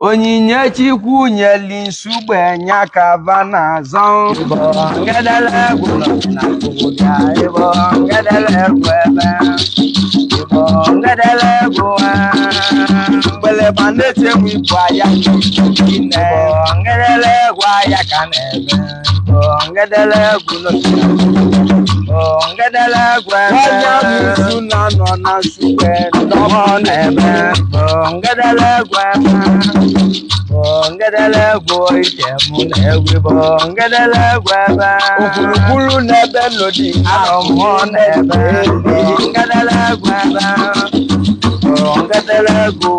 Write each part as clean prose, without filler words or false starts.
Onyinye Chukwu nyeli Nsugbe nya ka va na-azọ. Igbo ngedele egwu nọ na obodo, Igbo ngedele egwu ebe, Igbo ngedele egwu. Mgbeleba na-eti egwu ibu aya ine. Igbo ngedele egwu aya ka na-eme. Igbo ngedele egwu nọ, Igbo ngedele egwu ebe. Onye amụsụ na-anọ na Nsugbe Ọ na-eme. Igbo ngedele egwu ebe, Igbo ngedele egwu ije mụ na egwu. Igbo ngedele egwu ebe. Gburugburu n'ebe nọdị. Arọ mmụọ na-ebe. Igbo ngedele egwu ebe, Igbo ngedele egwu,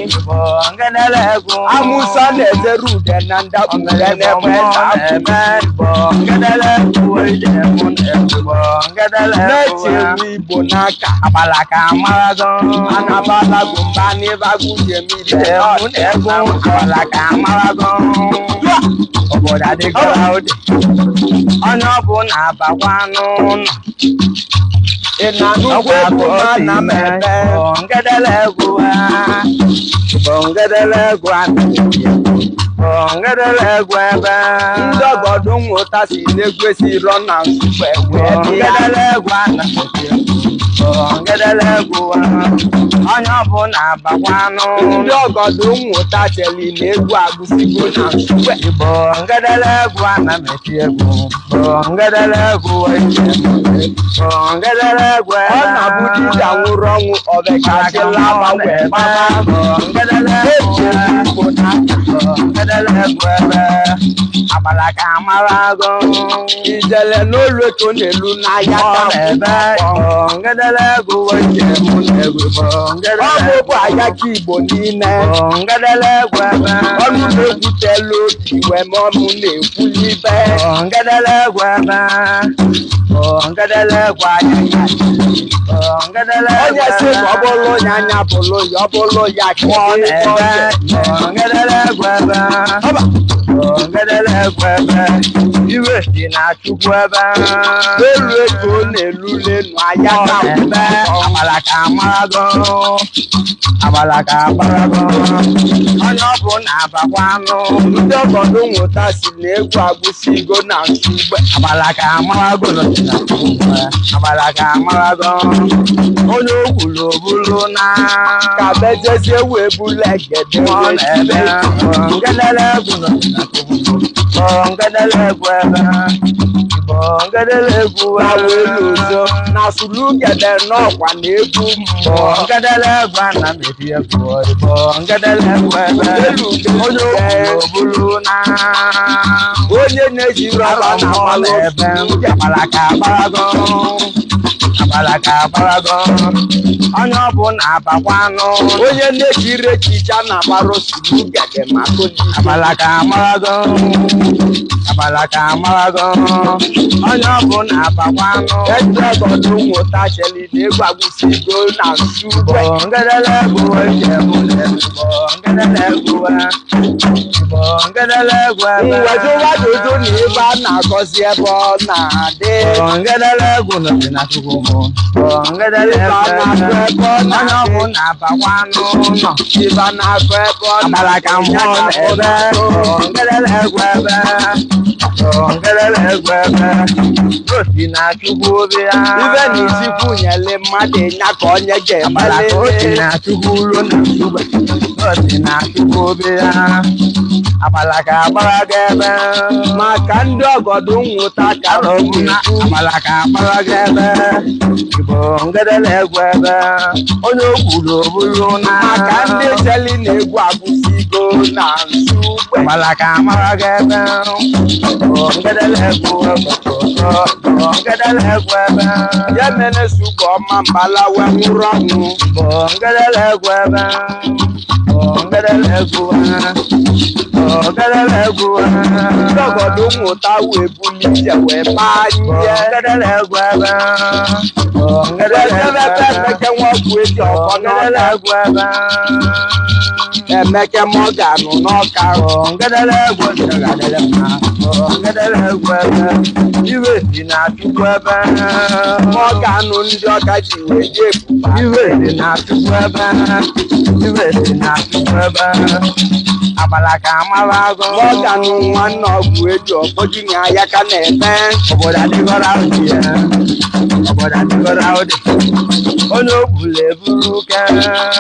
Igbo ngedele egwu. Amụsa na-ezere ude na ndapụ Omere n'ebe mmụọ na-apụ. Na-eme. Igbo ngedele egwu ije mụ na egwu. Igbo ngedele egwu. Na-echewe Igbo n'aka. Agbala ka amarago. Anabalago mba n'ịbagwu jem ibe. Ije mụ na egwu. Agbala ka amarago. Obodo adịgo ụdị, onye ọbụla abakwa n'ụlọ. Ị na-anụkwa egwu ma na m ebe? Ngedele egwu, ngedele egwu, ngedele egwu ebe. Ndị ọgọdụ nwụta si n'egwu esi rọ na Nsugbe wee bịa. Ngedele egwu ana, ngedele egwu, onye ọbụla abakwa Ndị n'ụlọ. ọgọdụ nwụta cheli na egwu agụsigo na Nsugbe. Igbo ngedele egwu, ana m eti egwu. Igbo ngedele egwu, Igbo ngedele egwu. Ọ na-abụ dibịa nwụrụ ọnwụ ọbekachilaba wee gbaba. Ngedele egwu. Na-echewe Igbo n'aka. Ngedele egwu ebe. Agbala ka amarago. Ijele n'olu eto n'elu n'ahịa Ọ ka na-ebe. Igbo ngedele egwu ije mụ na egwu. Igbo ọ ngedele bụ ahịa ka Igbo niile. Igbo ngedele egwu ebe. Ọnụ na-ekwutela obi wee ma ọnụ na-ekwuli ibe. Igbo ngedele egwu ebe. Igbo ngedele egwu anya. Igbo ngedele egwu. Onye sị ka ọ bụrụ ya anya bụrụ ya, ọ bụrụ ya ka Ọ ọ na-ebe. Igbo ngedele egwu ebe. Igbo ngedele egwu ebe. Iwe dị na Chukwu ebe. N'elu ego na-elu n'elu ahịa Ọ ka na-ebe. Agbala ka amarago. Agbala ka amarago. Onye ọbụla abakwa n'ụlọ. Ndị ọgọdụ nwụta si na egwu agụsigo na Nsugbe. Agbala ka amarago. Agbala ka amarago. Onye okwulu obulu na Ka bejezie wee bulu egede Ọ wee na-ebe. tibe. Ngedele egwu. Ngedele egwu ebe. Igbo ngedele egwu. Na wee lozo na sulugede n'ọkwa na egwu mmụọ. Ngedele egwu, ana m eti egwu. Igbo ngedele egwu ebe. Elu Onye okwulu obulu na onye na-eji rọba na Ọ amalụ na-ebe. Agbala ka agbarago. Agbala ka agbarago. Onye ọbụla abakwa n'ụlọ. Onye na-ejiri echicha na-agbarụ sulugede ma tolite. Agbala ka amarago. Agbala ka amarago. Onye ọbụla abakwa n'ụlọ. Ndị ọgọdụ nwụta cheli na egwu agụsigo na Nsugbe. Igbo ngedele egwu ije mụ na egwu. Igbo ngedele egwu. Igbo ngedele egwu ebe. Mwejuwajuju na ebe a na-agọzi ebe ọ na-adị. Igbo ngedele egwu nọ na Chukwu mụ. Igbo ngedele Ibe egwu a na-agụ ebe. ebe ọ Onye na-adị. ọbụla abakwa n'ụlọ. Ibe a na-agụ ebe ọ Agbala ka na-adị. mmụọ Ya ka na-ebe. bụ Igbo ngedele egwu ebe. Igbo ngedele egwu ebe. Osi na Chukwu obi ya. Ibe na isikwu nyele mmadụ ịnya ka onye Agbala ka o si ga-emelele. na Chukwu ruo na Nsugbe. O si na Chukwu obi ya. Agbala ka agbara gị ebe. Maka ndị ọgọdụ nwụta ka Arọ bụ na na-ekwu. agbala ka agbara gị ebe. Igbo ngedele egwu ebe. Onye okwuru obulu na Maka ndị cheli na egwu agụsigo na Nsugbe. Agbala ka amara gị ebe. Igbo ngedele egwu ebe. Igbo ngedele egwu ebe. Ya mere Nsugbe ọma mbala wee nwụrụ ọnwụ. Igbo ngedele egwu ebe. Igbo ngedele egwu. Igbo Ngedele egwu. Ndị ọgọdọ ụmụta wee buli ije wee paa nye. Ngedele egwu ebe. Wee jebe ebe Emeke nwa ọgwụ eji ọfọ Ngedele n'ọka. egwu ebe. Emeke Mọganụ n'ọka. Ngedele egwu adịrị mma. Ngedele egwu ebe. Iwe si na Chukwu ebe. Mọganụ ndị ọka ji wee je ebuba. Iwe si na Chukwu ebe. Iwe si na Chukwu ebe. Agbala ka amara agụ. Mọganụ nwanne ọgwụ eji ọfọ ji na ya ka na-eme. Obodo adịgọrọ ụdị ya. Obodo adịgọrọ ụdị. Onye ogbulu eburu ke.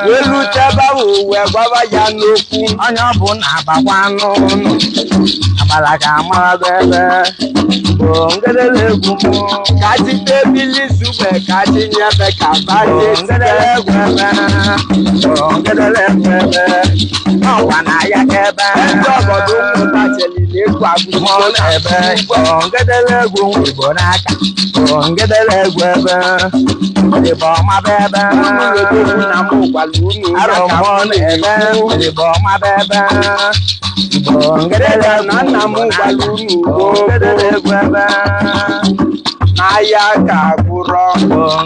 Wee rute ebe ahụ wee gwaba ya n'okwu. Onye ọ bụ na-abakwa n'ụlọ. Agbala ka amara agụ ebe. Bụ ngedele egwu mụ. Ka tite bili zube ka tinye ebe ka baje. Ngedele egwu ebe. Ngedele egwu ebe. Ọkwa na ya ka ebe. Ndị obodo ụmụta cheli na egwu agụgụ Mọ ebe. Ngedele egwu Igbo n'aka. Ngedele egwu ebe. Igbo ọma bụ ebe. Unu na mụ gwara unu ya Arọ ka mmụọ mụ na-eme. na-ekwu. Igbo ọma bụ ebe. Igbo ngedele egwu Na nna m gwara unu gboo Ngedele egwu ebe. n'ahịa ka gwụrọ.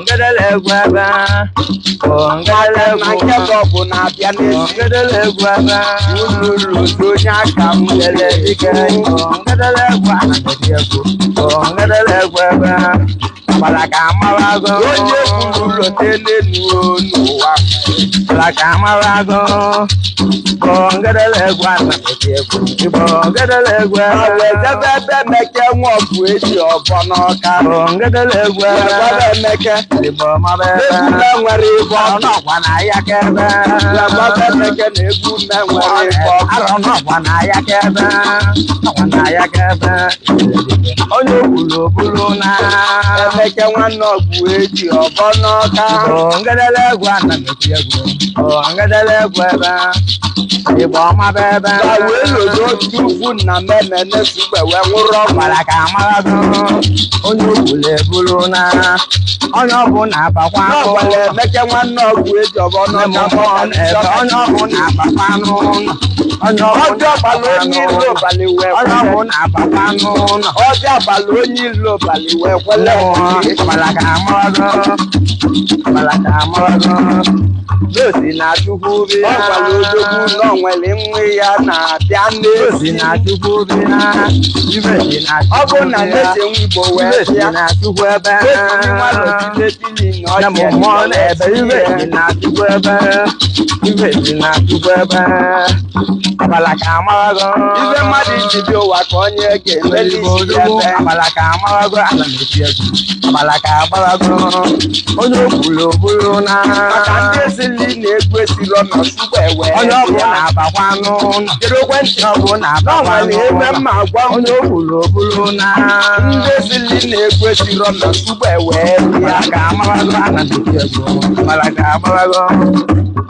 Ngedele egwu ebe. Ngedele Maka na egwu. nke bụ ọgụ na-abịa n'ezi. Ngedele egwu ebe. Unu lụdo onye aka m Ngedele ike. Ngedele egwu anaghị egwu. Ngedele egwu ebe. Agbala ka amara agụ. Onye kwuru lote n'elu n'ụwa. Agbala ka amara agụ. Ngedele egwu anaghị egwu. Igbo ngedele egwu Ọ ebe. wee jebe ebe Emeke nwa ọgụ eji ọbọ n'ọka. Ngedele egwu Wee ebe. gwaba Emeke Igbo maba ebe. egwu me nwere ibe ọkụ. Ọnọkwa na ya ka ebe. Wee gwaba Emeke na egwu me nwere ibe ọkụ. Arọ nọkwa na ya ka ebe. Nọkwa na ya ka ebe. Onye okwulu obulu na. Emeke nwanne ọgụ eji ọbọ n'ọka. Ngedele egwu ana m eti egwu. Ngedele egwu ebe. Igbo ọma bụ ebe. Ka wee lodo otu ugwu nna m emene sugbe wee nwụrụ ọgwụ. Gbara ka amarago. Onye okwulu ebulu na. Onye ọbụla abakwa N'ọgwala Emeke nwanne ọgụ eji ọbọ n'ọka Onye ọbụla abakwa n'ụlọ. Onye Ọjọ́ abalị onye ilo balị wee Onye kwele. ọbụla abakwa n'ụlọ. Ọjọ́ abalị onye ilo balị wee kwele. Abalaka amarago. Abalaka amarago. N'osi na Chukwu bi Ọ gwara odogwu na ọ nwere nwa ya na-abịa N'osi n'ezi. na Chukwu bi na. Ibe si na Ọ Chukwu bụ na bi ya. nete nwa Igbo wee Ibe si bịa. na Chukwu ebe. Etiri nwa lọtile na Na ọchị mmụọ na-ebe ibe si na Chukwu ebe. Ibe si na Chukwu ebe. Abalaka amarago. Ibe mmadụ iji bịa ụwa ka onye ga-emeli isi ya ebe. Abalaka amarago ana m eti egwu. Abalaka agbarago. Onye okwulu obulu na. Maka ndị esili na-egwu esiro na sugbe wee Onye ọbụla bịa. abakwa n'ụlọ. Kedu ekwentị? Onye ọbụla Na ọ abakwa nwere ebe n'ụlọ. mma agwa m Onye okwulu obulu na. ndị esili na-egwu esiro na sugbe wee bịa. Abalaka amarago ana m eti egwu. Abalaka agbarago.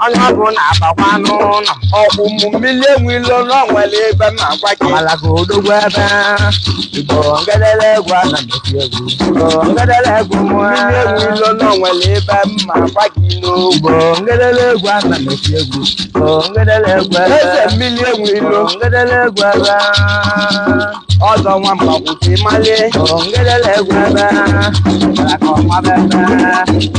Onye ọbụla abakwa n'ụlọ. Ọkwụ mụ mmiri enwe ilo na ọ nwere ebe mma agwa gị. Abalaka odogwu ebe. Igbo ngedele egwu ana m eti egwu. Igbo ngedele egwu mụ. Mmiri enwe ilo na ọ nwere ebe mma agwa gị n'ogbe. Igbo ngedele egwu ana m eti egwu. Igbo ngedele egwu ebe. Eze mmiri enwe ilo Igbo ngedele egwu ebe. Ọzọ nwa mgbagwo ka ịmali. Igbo ngedele egwu ebe. Abalaka ọma bụ ebe.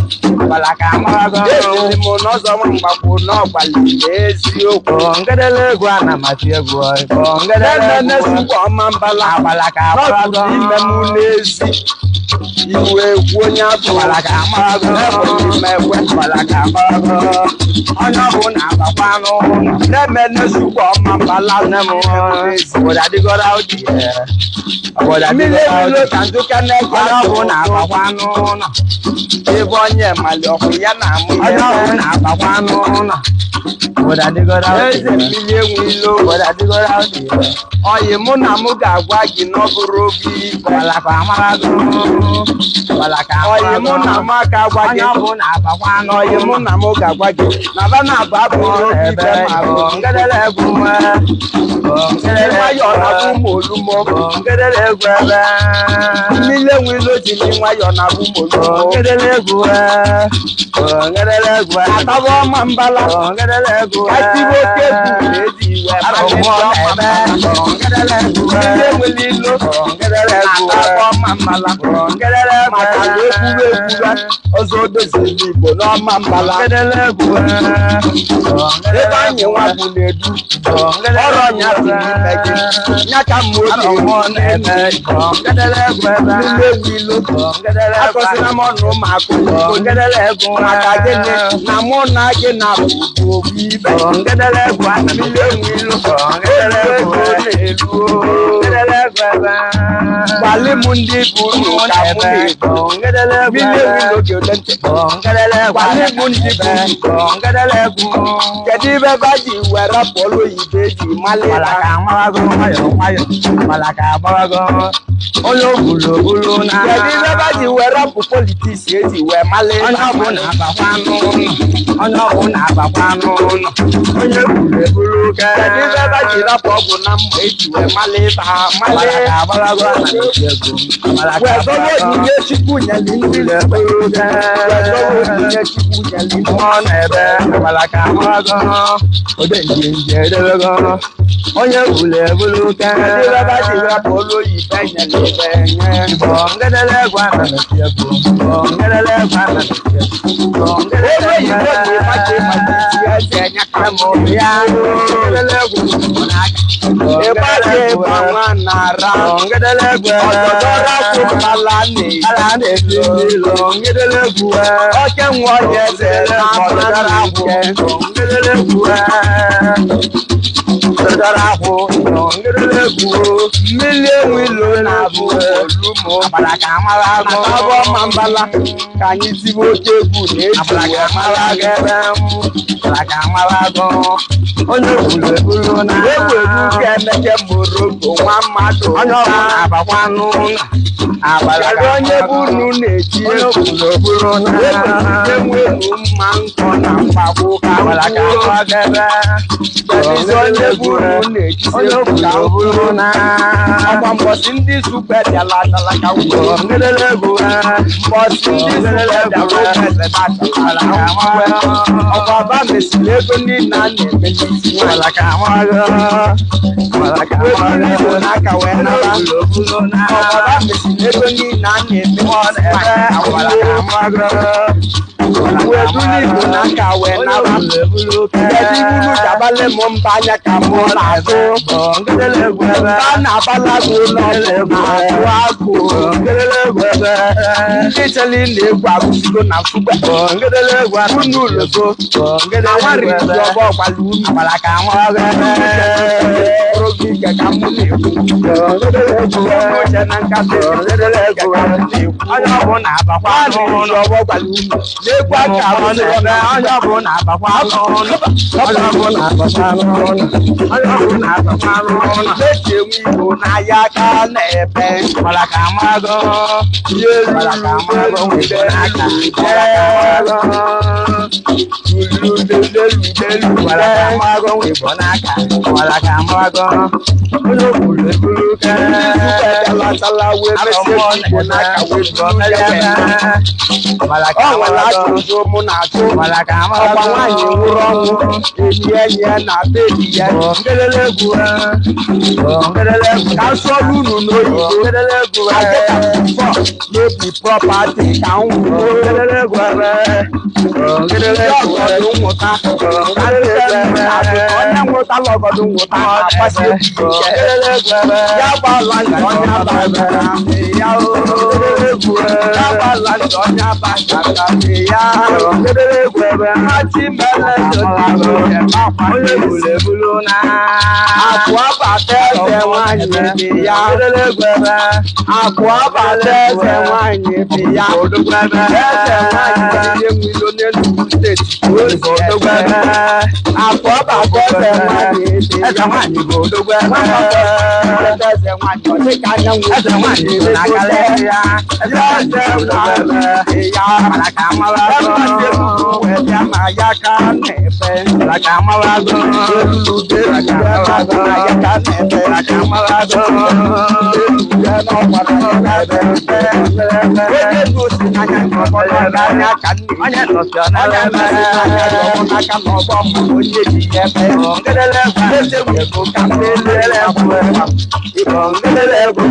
Abalaka amarago. Esiri m n'ọzọ nwa mgbagwo na ọgbalị eziokwu. Igbo ngedele egwu ana m eti egwu. Igbo ngedele Nene egwu. sukwa ọma mbala Abalaka n'ọtụtụ amarago. ime m n'ezi. Iwe egwu onye atụrụ. Abalaka amarago. Ekweghị m ekwe. Abalaka amarago. Onye ọbụla abakwa n'ụlọ. Nene sukwa ọma mbala Nne m obodo adịgọrọ ụdị ya. Obodo Mmiri adịgọrọ ewilo ụdị. ka njụka na-ekwe Onye ọbụla abakwa n'ụlọ. Ebe onye mali ọkụ ya na-amụ Onye ihe. ọbụla abakwa n'ụlọ. Obodo adịgọrọ ụdị Eze ya. mmiri enwe ilo. Obodo adịgọrọ ụdị ya. Oyi mụ na mụ ga-agwa gị na ọ bụrụ obi ikpe. Abalaka amarago. Abalaka Oyi mụ na amarago. mụ aka agwa Onye gị. ọbụla abakwa Na oyi mụ n'ụlọ. na mụ ga-agwa gị. Na ba na-abụ abụrụ obi ikpe ma bụ. Ngedele egwu nwa. Ngedele Nwayọọ na-abụ ụmụ olumo. Ngedele egwu ebe. Mmiri enwe ilo ji ni nwayọọ na-abụ ụmụ olumo. Ngedele egwu Ngedele egwu Atawa ọma mbala. Ngedele egwu Ka tibe oke egwu na-eji iwe Arọ mali mmụọ ndị ọma na-ebe. mbala. Mmiri enwele ilo na-ata ọma mbala, maka na ekwuru ekwuru ọzọ dozili Igbo n'ọma mbala. Ebe anyị nwa bụ na-edu ọrụ ọnya dị n'ime gị ya ka mma oge egwu na-eme mmiri egwu ilo. Akọsịla m ọnụ ma akụ, maka gịnị na mụ na gị na-abụ ofu ibe. Mmiri enwe ilo ego na-elu. Gwalị m ndị bụ unu ka mụ na-ebu mmiri enwe ilo ga-ede ntị. Gwalị m ndị bụ unu, kedu ibe ba ji were pụọlụ oyibo eji mali ha? Onye ogbulu ogbulu na Kedu ibe ba ji were pụ politics eji wee mali onye ha? ọbụla abakwa n'ụlọ, onye ọbụla abakwa n'ụlọ, onye gburu eburu ke. Kedu ibe ba ji rapụ ọgwụ na mma eji wee mali ha mali? Abalaka agbalago na egwu abalaka. Wee zọrọ onyinye Chukwu nyeli ndị gburu eburu ke. Wee zọrọ onyinye Chukwu nyeli ndị Mmụọ na-ebe abalaka agbalago ode njenje edebego onye gburu eburu ke. Kedu ibe ba ji rapụ olu oyibo enyeli ibe nye? Ngedele egwu anameti egwu ngedele egwu anameti egwu. Olu oyibo na ịgbaji ịgbaji isi eze nya ka mụ Ya ngedele egwu n'aka. Ịgbaji ịgba nwa na-ara Ngedele egwu ọdọdọrọ akwụkwala ala na-eji na-ebi n'ilo ngedele egwu. Oke nwa ọhịa eze na Ọdọdọrọ akwụ ike. ngedele egwu. Ọdọdọrọ akwụ ngedele egwu. Mmiri enwe ilo na-abụ olumo. Abalaka amara agụ. Abụ ọma mbala ka anyị tibe oke egwu na eji Abalaka wee amara agụ ebe abalaka amara agụ onye gburu eburu na egwu egwu ka emeke moroko nwa mmadụ. Onye ọbụla abakwa n'ụlọ abalaka. Kedu onye bụ unu na-eti Onye egwu? gburu eburu na Egwu elu mma nkọ na mgbagwo ka abalaka kwuo. amara agụ ebe. Kedu onye bụ unu na-eti Onye egwu ka gburu kwuo? eburu na Ọkwa mbọsị ndị sukwe bịala adala ka kwuo. Ngedele egwu. Mbọsị ndị sukwe bịara ụka eze batala Abalaka amara agụ. ọkwa ba mesịrị ego niile a na-eme n'isi nwaanyị. Abalaka amara agụ. Abalaka Wee amara buru agụ. igbo n'aka wee naba. Onye gburu eburu na Ọkwa ba mesịrị ego niile a na-eme n'isi nwaanyị. Wee buru igbo n'aka wee naba. Kedu ibulu jabale m mba anya ka mụ na-azụ? Mba na-abala gị ụlọ na-agụ agụ. Ndị chere na egwu agụsigo na nsugbe. Unu logo na nwari ji ọgbọ ọgbala unu. Bụrụ gị ike ka mụ na-ekwu. Unu uche na nkata ike ka mụ na-ekwu. Onye ọbụla abakwa Nwari ji n'ụlọ. ọgbọ ọgbala unu. N'egwu aka agụsịrị na Onye ọbụla abakwa n'ụlọ. Onye ọbụla abakwa n'ụlọ. Onye ọbụla abakwa n'ụlọ. na-eji enwe igbo n'ahịa aka na-ebe. Abalaka amago. Abalaka amago nwere n'aka. Abalaka amago. Abalaka amago nwere n'aka. Abalaka amago. Onye ogbulu ebulu ke. Abalaka Ọ nwere amago. ajụjụ mụ na-ajụ. Abalaka amago. Ọkwa nwaanyị nwụrụ ọnwụ elie ya na bebi ya. Ngedele egwu. Ngedele egwu. Ka nsọrụ unu n'oyibo. Ngedele egwu. Ageta before no be property ka m wuo. Ngedele egwu. Ngedele Ndị egwu. ọgọdụ nwụta ka ndị na-ajụ ka onye nwụtala ọgọdụ nwụta na-agbasi egwu ike. Ya gbala ntị onye abaghị ya o. Ya gbala ntị onye abaghị ya. Ha chi mere Onye gburu ebulu na akụ abata eze nwanyị dị ya. Akụ abata eze nwanyị dị ya. Eze nwanyị dị enwilo n'Enugu steeti ka o si eme. Akụ abata eze nwanyị dị ya. Eze nwanyị bụ odogwu ebe. Eze nwanyị ọ dị ka anyanwụ. Eze nwanyị bụ n'akala ya. Eze nwanyị bụ odogwu ebe. Ya. Malaka amara Ebe ndị agụ. wee bịa ma ya ka na-efe. Malaka amara agụ. Elu elu na ya ka na-efe. Malaka amara agụ. Elu ya n'ọkwa na ya ka na-efe. Onye ego si n'anya Ụfọdụ ọga anya ka nne Onye nọsị ọ onye na-eme. na-eme anya ọmụ n'aka na ọgbọ mụ onye ji ya ebe eze wego ka mmele egwu. Ịbọ ngedele egwu.